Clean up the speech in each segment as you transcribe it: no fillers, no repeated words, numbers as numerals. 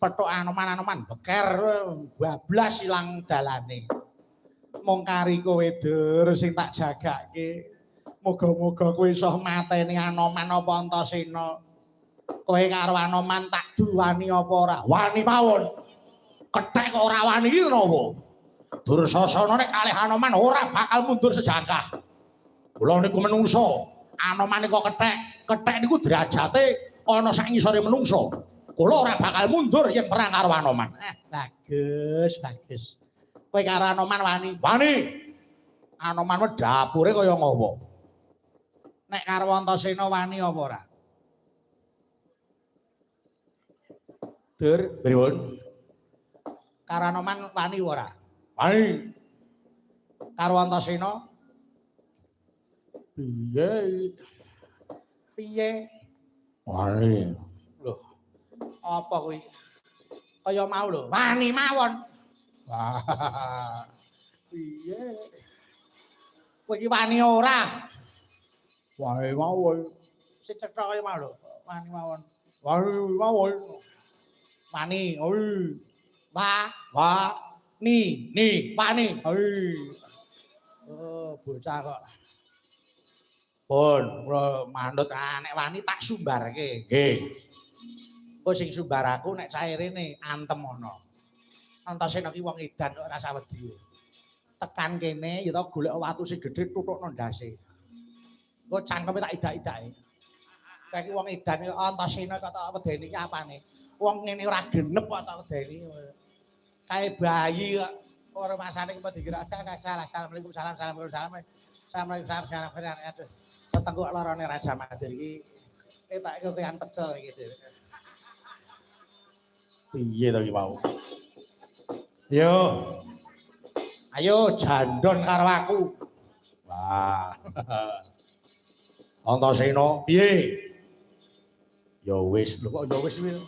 Petuk Anoman-Anoman beker bablas ilang dalane. Mung kari kowe Dur sing tak jagake. Muga-muga kowe iso mateni Anoman apa Antasena. Kowe karo Anoman tak duwani apa ora? Wani mawon. Kethek kok ora wani iki napa? Dursasana nek kalih Anoman ora bakal mundur sejangkah. Kula niku menungso. Anoman kok kethek. Kethek niku derajate ana sak ngisore menungso. Kula ora bakal mundur yen perang karo Anoman. Bagus, bagus. Kowe karo Anoman wani? Wani. Anoman mah dapure kaya ngopo? Nek karo Antasena wani apa ora? Dur, pripun? Karo Anoman wani ora? Wani. Karo Antasena? Piye? Piye? Wani. Lho. Apa kuwi? Kaya mau lho, wani mawon. Wah. Piye? Kowe iki wani ora? Wani mawon. Sing cetha kaya mau lho, wani mawon. Wani mawon. Wani, oi. Wa, wa, ni, ni, wani. Oi. Oh, bocah kok. Pun, kula manut nek wani tak sumbarke. Nggih. Engko sing sumbar aku nek cairene antem ana. Antasena ki wong edan kok rasa wedi. Tekan kene ya to golek watu sing gedhe tutukno ndase. Engko cangkeme tak idak-idake. Kae ki wong edan kok Antasena kok tak wedeni ki apane? Wong ngene ora genep kok tak wedeni. Kae bayi kok ora masane kok dikira aja assalamualaikum salam salam salam. Assalamualaikum salam salam salam. Aduh. Wetengku kok larane Raja Madir iki tak kekean pecel iki. Piye to iki mau? Yo. Ayo jandon karo aku. Wah. Antasena piye? Ya wis, lho kok ya wis piye?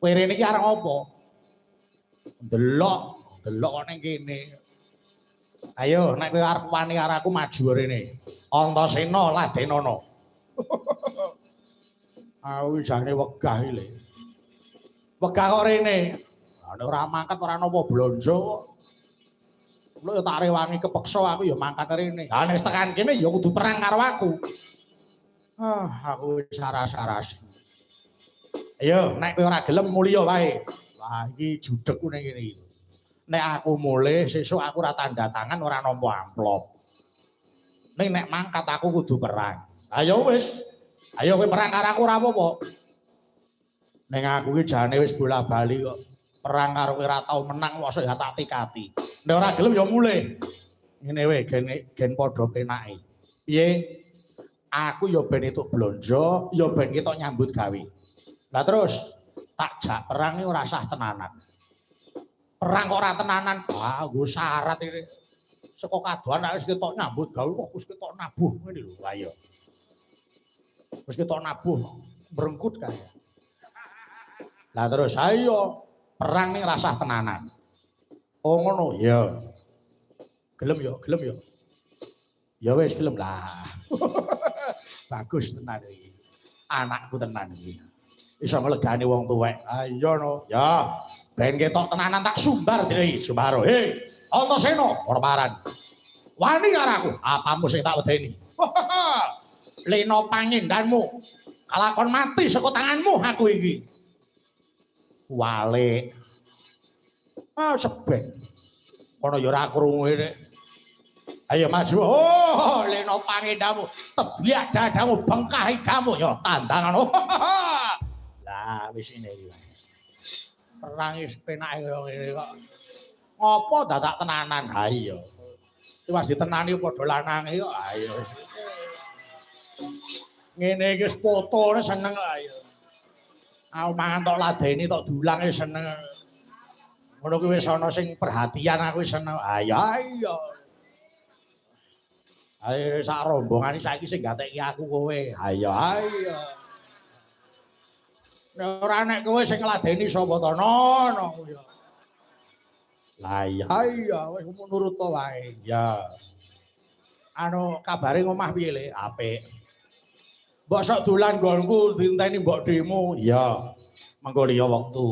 Kowe rene iki arep apa? Ndelok, ndelok kok ning kene. Ayo nek kowe arep wani karo aku maju rene. Antasena ladenono. Aku jane wegah iki lho. Wegah kok rene. Lah nek ora mangkat ora napa blonjo kok. Lho ya tak rewangi kepeksa aku ya mangkat rene. Lah nek wis tekan kene ya kudu perang karo aku. Ah, aku wis saras-saras. Ayo nek kowe ora gelem mulya wae. Wah, iki judegku ning kene iki. Nek aku mulih sesuk aku ora tanda tangan ora nampa amplop. Ning nek mangkat aku kudu perang. Ayo wis. Ayo kowe perang karo aku ora apa-apa. Ning aku iki jane wis bola-bali kok. Perang karo kowe ora tau menang mosok ya tak tikati. Nek ora gelem ya mulih. Ngene wae gen padha penake. Piye? Aku ya ben entuk blonjo, ya ben ketok nyambut gawe. Lah terus tak jak perang iki ora sah tenanan. Perang kok ora tenanan. Ah, nggo syarat iki. Saka kadohan nek wis ketok nyambut gawe kok wis ketok nabuh ngene lho. Lah iya. Wis ketok nabuh mrengkut kae. Lah terus ayo perang ning rasah tenanan. Oh ngono, iya. Gelem ya, gelem ya. Ya wis gelem lah. Bagus tenan iki. Anakku tenan iki. Iso nglegani wong tuwek. Ah iya no. Ya, ben ketok tenanan tak sumbar dhewe, Sumbaro. Hei, Antasena, ora paran. Wani karo aku, apamu sing tak wedeni. Lena pangendanmu. Kalakon mati saka tanganmu aku iki. Walik. Ah seben. Kono ya ora krungu nek. Ayo maju. Oh, lena pangendamu, tebyak dadamu, bengkah igamu ya tandangan. Lah wis ngene iki. Perang wis penake kaya ngene kok. Ngopo dadak tenanan? Ha iya. Tiwas ditenani padha lanange kok. Ha iya. Ngene iki wis fotone seneng kok ayo. Aku mangan tok ladeni tok dulang wis seneng. Ngono kuwi wis ana sing perhatian aku wis seneng. Ayo ayo. Ayo sak rombongan iki saiki sing gatekke aku kowe. Ayo ayo. Nek ora nek kowe sing ngladeni sapa to nono ya. Lah iya iya wis nurut wae. Ya. Anu kabare ngomah piye le? Apik. Mbok sok dolan nggonku dinteni mbok demo. Iya. Mengko liya wektu.